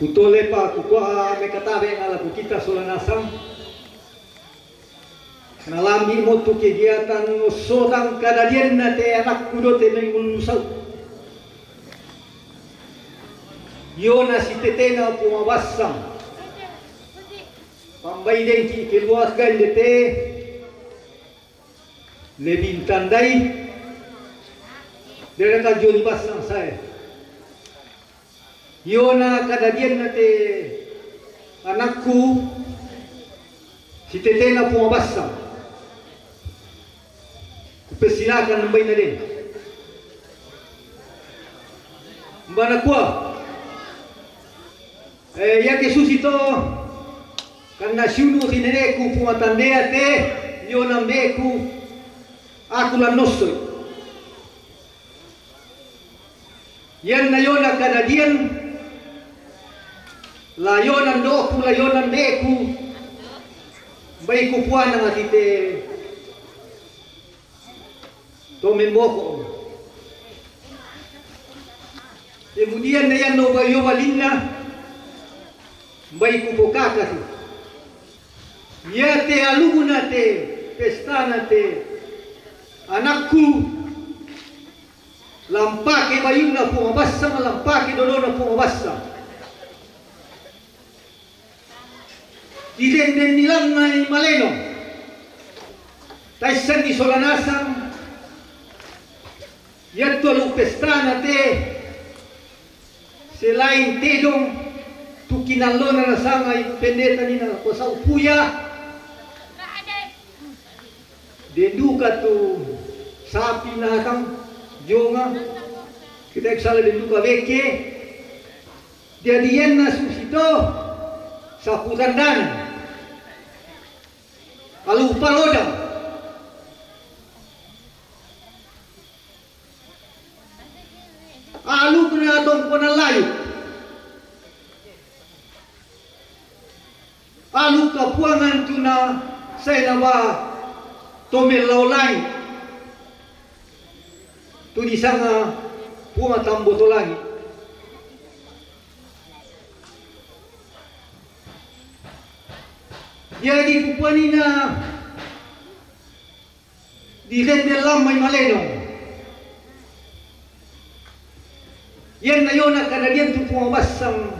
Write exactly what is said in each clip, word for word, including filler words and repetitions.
Kutole pa kukua me katabe ngala kukita sola nasang. Nalami mo tu kegiatan no sotang kadadian na te anakku do te mengulu sau. Yona si tetena pumabasang. Pambai dengki keluarga indete. Lebih tandai. Dera kajoni basang saya. Yona kadadian na te anakku si tetena pumabasang. Kupesilakan nambai na den. Mbana kua. Eh, ya ke susi to. Karena siunu si neneku pumatandea te. Yona mbeku. Aku la nosoi. Yan na yona kadadian, la yona ndoku, la yona mbeku, mbai kupuana ngatite to memboko. Kemudian na yan no ba yo balinna, mbai kupokakasi. Ya te aluguna te, pestana te, anakku, lampake bayuna pumabasang, lampake dodona pumabasang. Idenden nilanna i maleno. Taissan di sola nasang. Yattu alu pestana te. Selain tedong. Tukinallona nasanga i pendeta nina kosau puya. Denduka tu sapi natang jonga. Kita sala denduka beke. Jadi yan na susito sapu tandana. Alu paloda. Alu kena tongkona layu. Alu kapuangan tuna saina ba tomel lau langi. Tu disanga puma tambo to langi. Jadi kupanina di rende lamai maleno. Yan na yona kadadian tu pumabasang.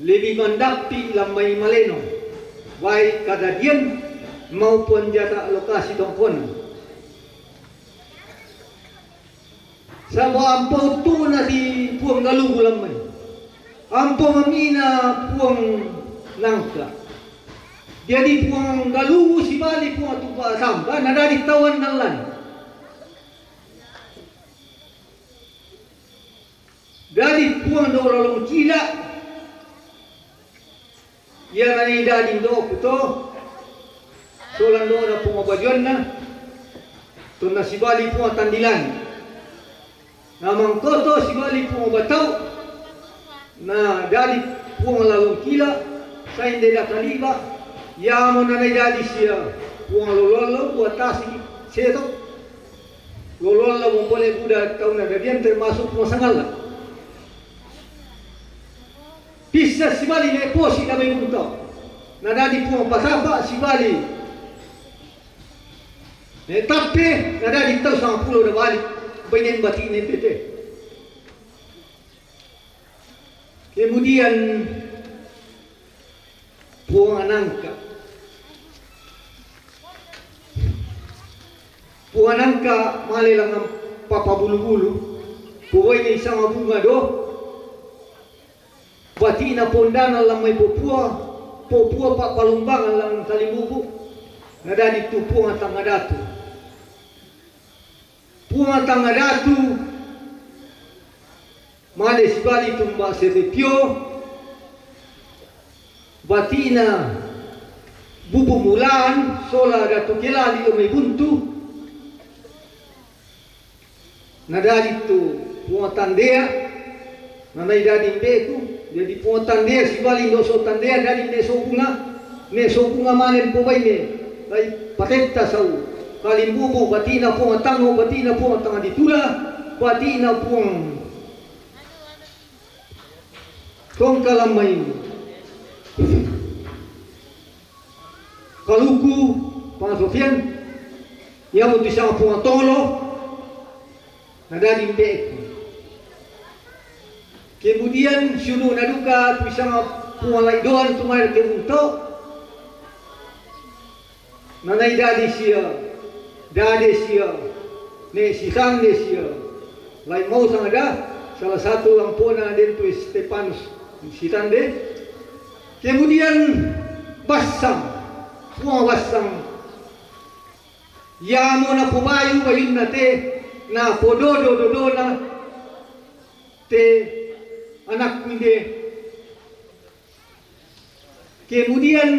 Lebih mandapi lamai maleno. Baik kadadian maupun jata lokasi tongkon. Sabo ampo tuna di puang galugu lamai. Ampo mamina puang nangka. Jadi puang galugu sibali puang tupa samba na dadi tawan nalan. Dadi puang do lalong kila. Ia nani dadi ndo kuto. Solan do na puang bajuanna. Tona sibali puang tandilan. Na mangkoto sibali puang batau. Na dadi puang lalong kila. Sainde da kaliba. Ia mo nanai dadi sia puang lololo buatasi seto. Lololla mo bole buda tauna dadian termasuk puang sangalla. Pissa sibali me posi na me bunto. Na dadi puang patapa sibali. Ne tape na dadi tau sama pulo da bali. Bainen bati ne tete. Kemudian puang anangka. Puang anangka male langan papa bulu-bulu. Puang ini sama bunga do. Batina pondana lamai popua. Popua pa palumbangan langan kalimubu. Na dadi tu puang tanga datu. Puang tanga datu. Male sibali tumba sebetio. Batina bubu mulaan sola datu kelali o mai buntu. Na dadi tu puang tandea. Na nai dadi mbeku. Jadi puang tandea sibali ndo so tandea dadi mbe so bunga. Me so bunga male mpo bai me. Lai patetta sau. Kalimbubu batina puang tango batina puang tanga ditula. Batina puang Tongka lamai kaluku, panga Sofian, ia mo tu sanga punga tolo, na dadi mbeku. Kemudian sunu na duka tu sanga punga lai doan tu mai ke munto. Na nai dadi sia, dadi sia, ne si sande sia. Lai mau sanga da, salah satu lampona den tu Stefanus si sande. Kemudian basang, punga basang. Ia mo na pubayu bayun na te, na pododo dodona te anak kunde. Kemudian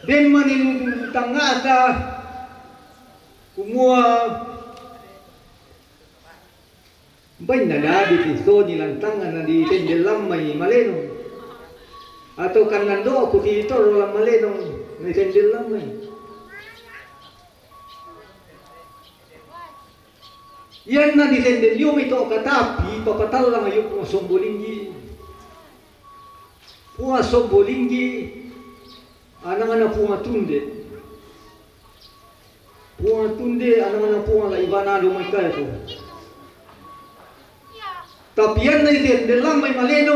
den maniludu tangata kumua bain na dadi ti so ni lantanga na di tendel lamai maleno. Atau kan nando aku ti toro lam maleno na tendel lamai. Iyan na di tendel yo mito katapi papatalang ayo punga sombolinggi. Punga sombolinggi, anang ana punga tunde. Punga tunde, anang ana punga la ibana do mai kaya tu. Tapi iyan na di tendel lamai maleno,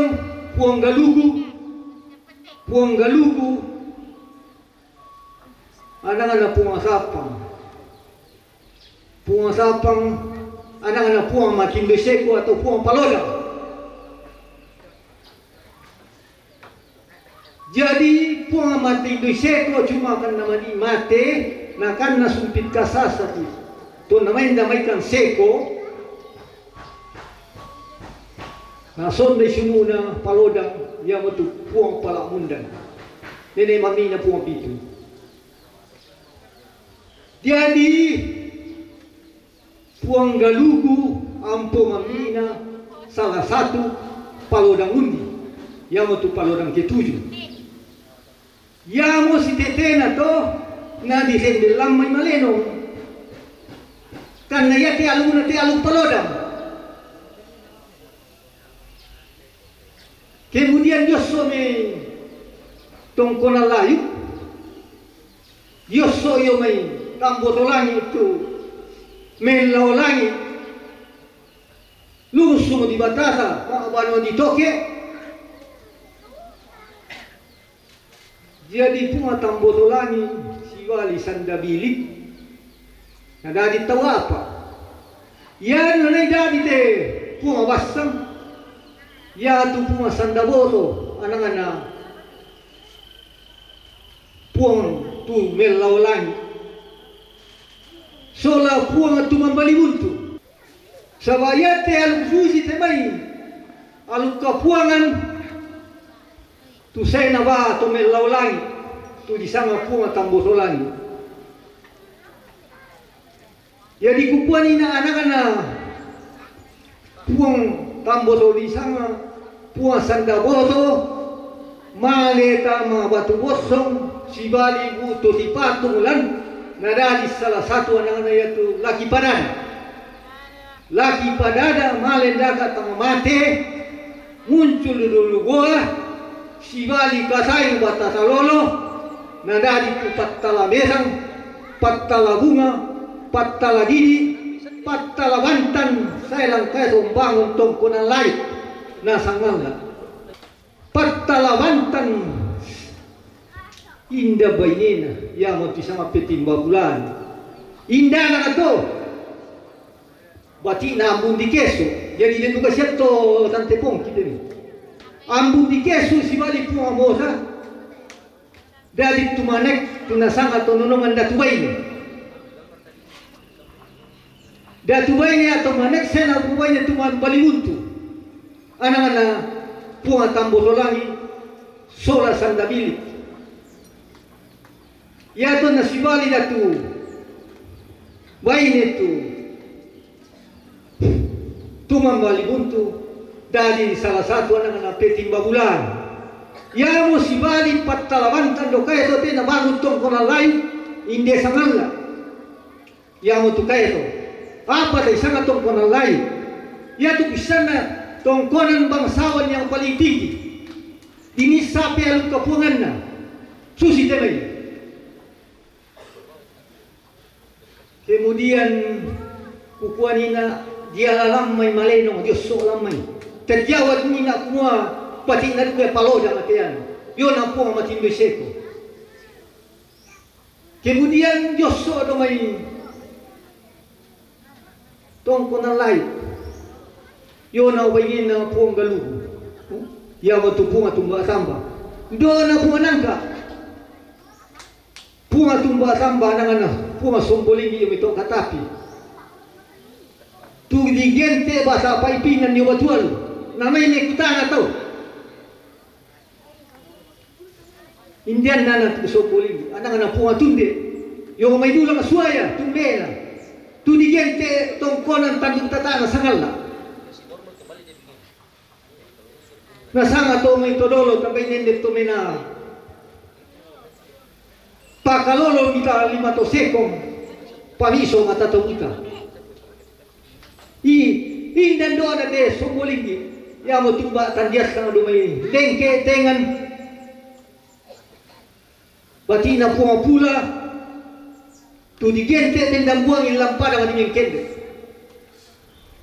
punga galugu. Punga galugu, anang ana punga sapang. Punga sapang, anang ana punga matindoi seko atau punga paloda. Jadi punga matindoi seko cuma kan na mani mate, na kan na sumpit kasasa ti. To na main damai kan seko, na sonde sumuna paloda, ia mo tu punga pala mundan. Nene mami na punga pitu. Jadi punga galugu ampo mamina salah satu paloda undi, ia mo tu paloda ketuju. Ia mo si tetena to na di tendel lamai maleno. Kan na ia te aluna te alu paloda. Kemudian yoso me tongkona layu. Yoso yo mai tamboto langi tu melao langi. Lusu mo di batasa, pa bano di toke. Jadi punga tamboto langi, si wali sanda bilik. Na dadi tau apa? Ia na nai dadi te punga basang. Ia tu punga sanda boto, anang ana punga tu melao langi. Sola punga tu mambali buntu. Saba ia te aluk susi te mai. Aluk kapuangan. Tu sena ba to melao langi. Tu di sanga punga tamboto langi. Ia di kukuan ina anang ana punga tamboto di sanga punga sanda boto. Male tama batu bosong, si bali buto si patung lan, na dadi salah satu anang ana ia tu laki padada. Laki padada, male ndaka tama mate, muncul dulu goa, si bali kasai batasa lolo, na dadi tu patala mesang, patala bunga, patala didi, patala bantan, sai langkai sombangun tongkona lai, na sangala. Patala bantan inda bainena, ia mo ti sanga petimba bulan. Inda na to. Bati na ambun di kesu. Jadi den buka siap to tante pong kita ni. Ambun di kesu si bali punga mosa. Dadi tumanek tu na sanga to nonongan datu baine. Datu baine atau manek sena bubaine tu mambali buntu. Anang ana punga tamboto langi, sola sanda bilik. Ia to na si bali datu baine tu tu mambali buntu, dadi salah satu anang ana petimba bulan. Ia mo si bali patala bantan do kaya to te na bangun tongkona lai, inde sangala. Ia mo tu kaya to. Apa te sanga tongkona lai. Ia tu kisana Tongkonan bangsawan yang paling tinggi. Dini sape aluk kapuanganna. Susi temai. Kemudian kukuanina dia lalamai maleno, dia so lamai. Terjawab nina kumua pati na dua paloja matean. Yona Puang matindo seko. Kemudian Yosua do mai tongkonan layu. Yona ubainina Puang Galugu. Ia matu Puang Tumba Tamba. Dona Puang Nangka. Puang Tumba Tamba nangana Puang Sombolinggi ia mai tongkatapi. Tu digente basa paipinan ni batualu. Namai ne kutana tau. Indian nana tu Sombolinggi, anang na Puang Tunde. Yo mai dula masuaya, tumbena. Tu digente tongkonan tanding tatana sangalla. Na sanga to mai todolo tambai nende to mena. Pakalolo mita lima to sekong. Pamiso mata to mita. I, indan doa na te Sombolinggi. Ia mo tumba tandias na do mai lengke tengan. Batina Puang Pula. Tu digente dendam buang ilang padang di mengkende.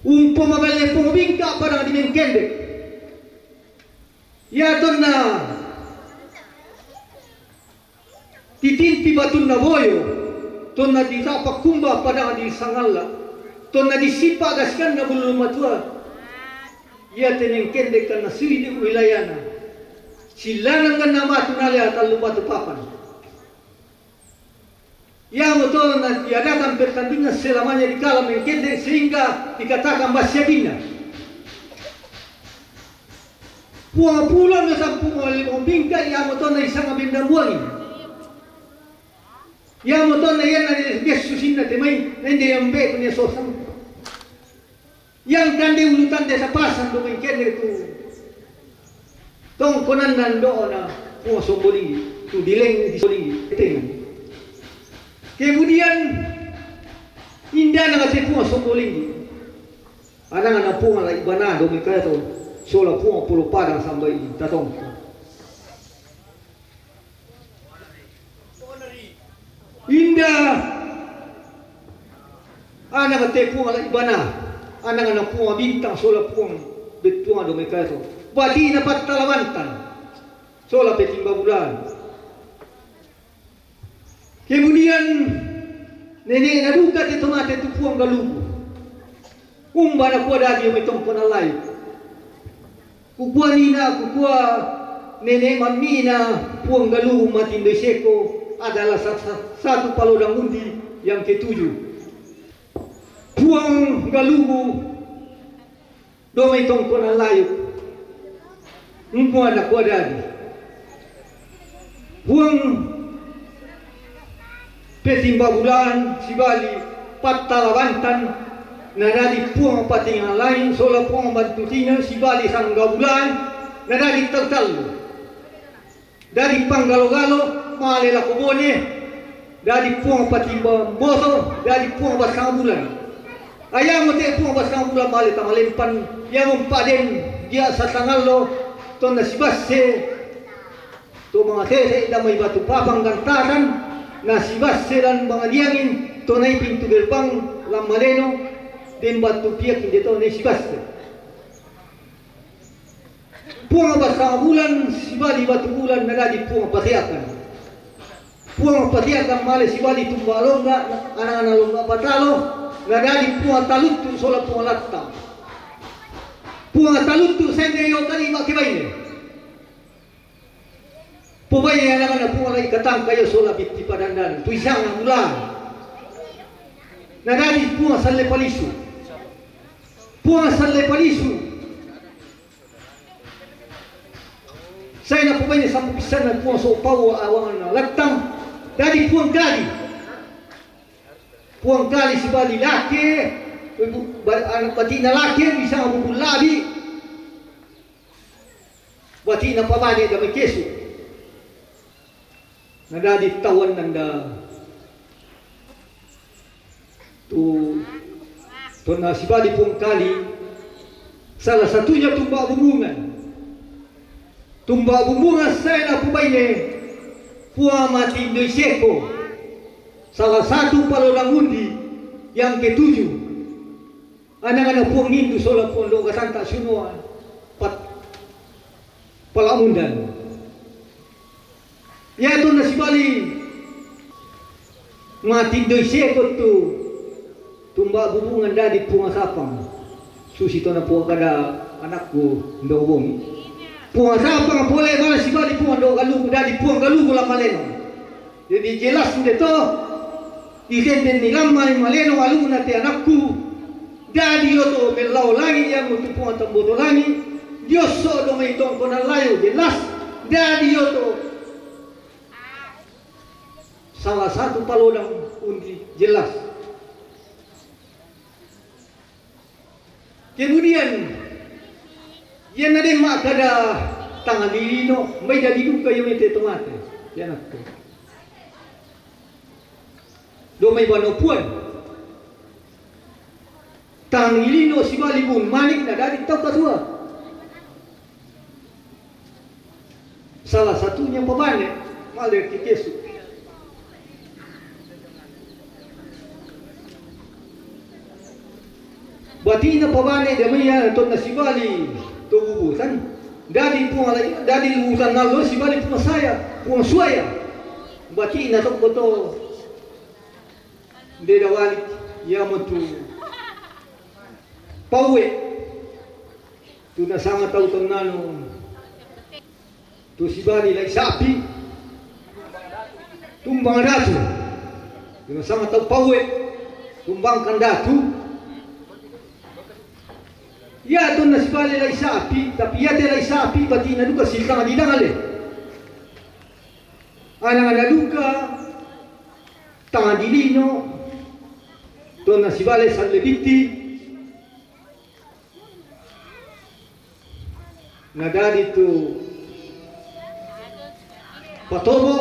Umpo maballe Puang Bingka padang di mengkende. Ia tonna titinti batunna boyo, tonna ditapa kumba padang di sangalla, tonna disipa gasikanna bulu matua. Ia teneng kende kana sui di wilayana. Silanang ganna matu nalea tallu batu papan. Ia motona diadakan pertandingan selamanya di kala mengkende sehingga dikatakan basiabina. Puang Pula me sampung oleh Puang Bingka ia motona isanga benda buangi. Ia motona ia na Yesus inna temai nende yang be punya sosang. Yang tande ulu tande sapasan do mengkende tu. Tongkonan nan doona Puang Sombolinggi tu dileng di Sombolinggi ketengan. Kemudian indah na kate Puang Sombolinggi. Anang ana Puang la ibana do mekato sola Puang Pulu Padang sambai tatong. Indah anak te Puang la ibana, anak anak Puang Bintang sola Puang Betuang do mekato. Batina Pattalabantan sola Petimba Bulan. Kemudian nenek na duka te tomate tu Puang Galugu. Umba na kua dadi mai tongkona lai. Kukua nina, kukua nenek mamina Puang Galugu matindo iseko adalah sa- sa- satu palodangundi yang ketujuh. Puang Galugu do mai tongkona layu. Umba na kua dadi. Puang Petimba Bulan sibali Pattalabantan na dadi Puang Patingalai sola Puang Bantutina sibali Sangga Bulan na dadi tau tallu. Dadi Panggalo-galo male lako Bone dadi Puang Patimba Mboto dadi Puang Basang Bulan. Ayamo te Puang Basang Bulan male tamalempan ia mo mpaden dia sasangallo tonna sibasse. To mangatete damai batu papang gantaran na sibasse dan mangadiangin to nai pintu gerbang lammaleno den batu piak inde to nai sibasse. Puang Basang Bulan sibali batu bulan na dadi Puang Pateakan. Puang Pateakan male sibali tumba longga anak-anak longga patalo na dadi Puang Taluttu sola Puang Latta. Puang Taluttu sende yo kali make baine. Pobaine anak-anak Puang lai katangka yo sola bitti padandan tu isang bulan. Na dadi Puang Salle Palisu. Puang Salle Palisu. Sai na pobaine sampu pisanna Puang so pau awangan lattang. Dadi Puang Kali. Puang Kali sibali lake. Ba- anak batina lake bisa bubul labi. Batina pabane damai kesu. Na dadi tawan nanda tu tonna sibali Puang Kali Salah satunya Tumba Bumbungan. Tumba Bumbungan sai na pubaine Puang Matindoi Seko. Salah satu palodang undi yang ketujuh. Anang-anang Puang Nindu sola Puang Doga Santa Sunoa. Pat Palamundan. Ia tonna sibali Matindoi Seko tu Tumba Bumbungan dadi Puang Sapang. Susi tona Puang kada anakku ndobong. Puang Sapang pole mala sibali Puang Dogaluku dadi Puang Galuku la Maleno. Jadi jelas nde to, isenden ni lama i Maleno aluna te anakku, dadi oto mellau langi ia mutu Puang Tamboto Langi, dioso do mai tongkona layo jelas, dadi oto salah satu palodang undi jelas. Kemudian, ia na de makkada tangan di lino, mai dadi duka ia mete tomate. Ia nakko. Do mai banopuan. Tangan di lino sibali bun manik na dadi tau katua. Salah satunya pabane, male ki kesu. Batina pabane de mai ia tonna sibali to bubusan. Dadi Puang lai, dadi bubusan nalo sibali Puang saya, Puang suaya. Batina to boto. Nde dawali ia mutu. Paue. Tu nasanga tau tonnano. Tu sibali lai sapi. Tumbang datu. Tu nasanga tau paue. Tumbang kandatu. Ia tonna sibali lai sapi, tapi ia te lai sapi batina duka sitanga di dangale. Anang-anang duka tangan di lino. Tonna sibali salle bitti. Na dadi tu patobo,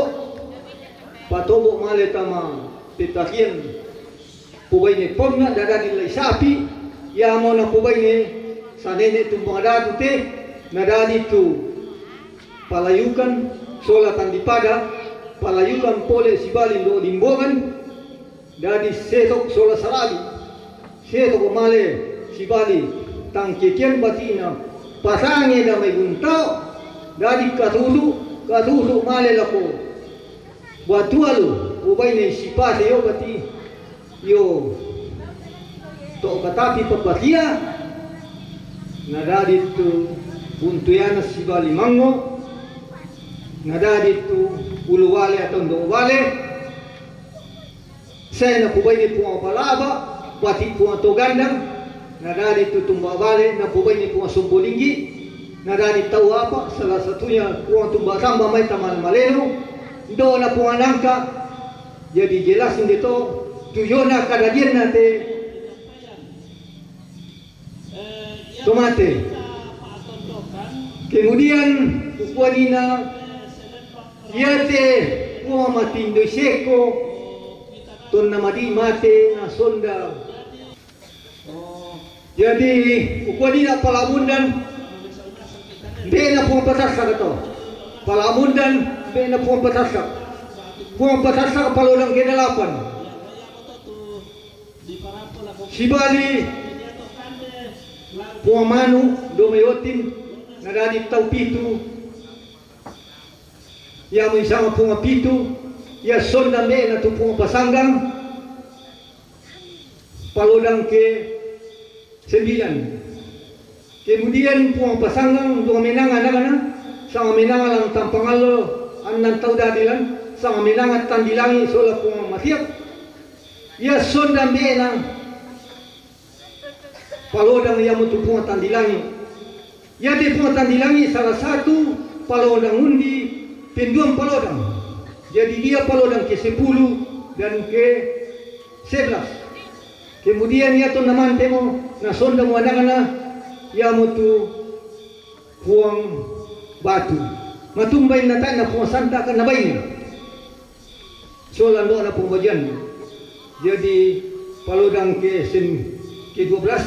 patobo male tama petakian pubaine ponna na dadi lai sapi, iamo na pubaine sanene tumbang datu te, na dadi tu palayukan sola tandi pada, palayukan pole sibali ndo dimbongan, dadi setok sola salali. Setok male sibali tangkekian batina pasange damai guntao. Dadi katusu, katusu male lako batualu, ubaine sipase yo bati yo to katapi papatia. Na dadi tu buntuyana sibali mango. Na dadi tu ulu wale atau ndo wale. Sai na pubaine Puang Palaba, bati Puang Togandang, na dadi tu tumba bale, na pubaine Puang Sombolinggi, na dadi tau apa, salah satunya Puang Tumba Samba mai taman maleno, ndo na Puang Nangka. Jadi jelas nde to, tu yona kadadian na te tomate. Kemudian, ukuanina, ia te Puang Matindoi Seko, tonna madi mate na sonda. Jadi, ukuanina Palamundan, mbe na Puang Pasassaka to. Palamundan, mbe na Puang Pasassaka. Puang Pasassaka palodang kedalapan. Sibali Puang Manu, do mai otin, na dadi tau pitu. Ia mai sanga Puang Pitu, ia sonda mbe na tu Puang Pasanggang, palodang ke sembilan. Kemudian Puang Pasanggang, dua menanga nagana, sanga menanga lang Tampangallo, annan tau dadi lan, sanga menanga Tandilangi, sola Puang Masiak. Ia sonda mbe na palodang ia mutu Puang Tandilangi. Ia te Puang Tandilangi salah satu palodang undi penduan palodang. Jadi dia palodang ke sepuluh dan ke sebelas. Kemudian ia to namante mo na sonda mo anakna ia mutu Puang Batu. Matumbai na tai na Puang Santa kan na baine. Sola ndo na Puang Bajan. Jadi palodang ke sem ke dua belas.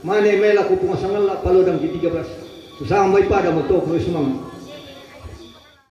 Mane mela ku punga sangala palo dang kitiga bas. Susang mai pada mo tok no sumang.